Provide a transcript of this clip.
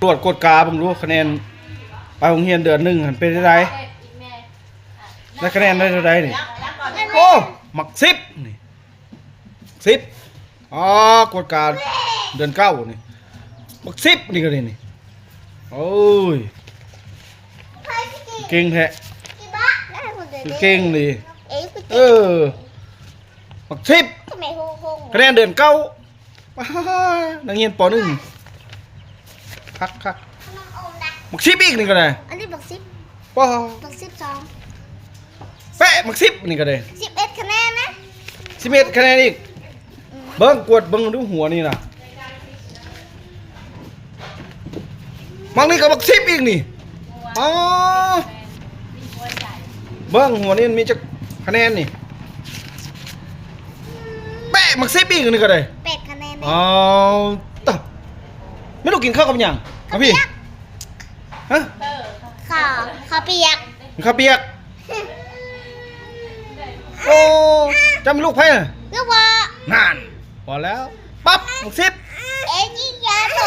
ກວດ ກວດກາເບິ່ງດູ ຄະແນນໄປໂຮງຮຽນເດືອນໜຶ່ງຫັ້ນເປັນຈັ່ງໃດ? ໄດ້ຄະແນນໄດ້ເທົ່າໃດນີ້? ໂອ້ ໝາກສິບນີ້ ສິບ ອໍ ກວດກາເດືອນເກົ້ານີ້ ໝາກສິບນີ້ກໍໄດ້ນີ້ ໂອ້ຍ ເກັ່ງແທ້ ເກັ່ງດີ ເອີ ໝາກສິບ ຄະແນນເດືອນເກົ້າ ປ້າ ນັກຮຽນ ປໍໜຶ່ງ ຄັກໆ ບັກສິບອີກນີ້ກໍໄດ້ ອັນນີ້ບັກສິບ ປ້າ ບັກສິບສອງ ແປະ ບັກສິບນີ້ກໍໄດ້ ສິບເອັດຄະແນນນະ ສິບເອັດຄະແນນອີກ ອືມ ເບິ່ງ ກວດເບິ່ງດູຫົວນີ້ນະ ໝາກນີ້ກໍບັກສິບອີກນີ້ ອໍ ເບິ່ງຫົວນີ້ມັນມີຈັກຄະແນນນີ້ ແປະ ໝາກສິບອີກນີ້ກໍໄດ້ ແປດຄະແນນ ອໍ ຕະ ແມ່ລູກກິນເຂົ້າກັບຫຍັງ? ເຂົ້າປຽກ ຮະ? ເຂົ້າ ເຂົ້າປຽກ ເຂົ້າປຽກ ໂອ້ ເຈົ້າແມ່ນລູກໃຜນະ? ລູກພໍ່ ນັ້ນ ພໍແລ້ວ ປັບ ໝາກສິບ ເອຈິງຢາໂທ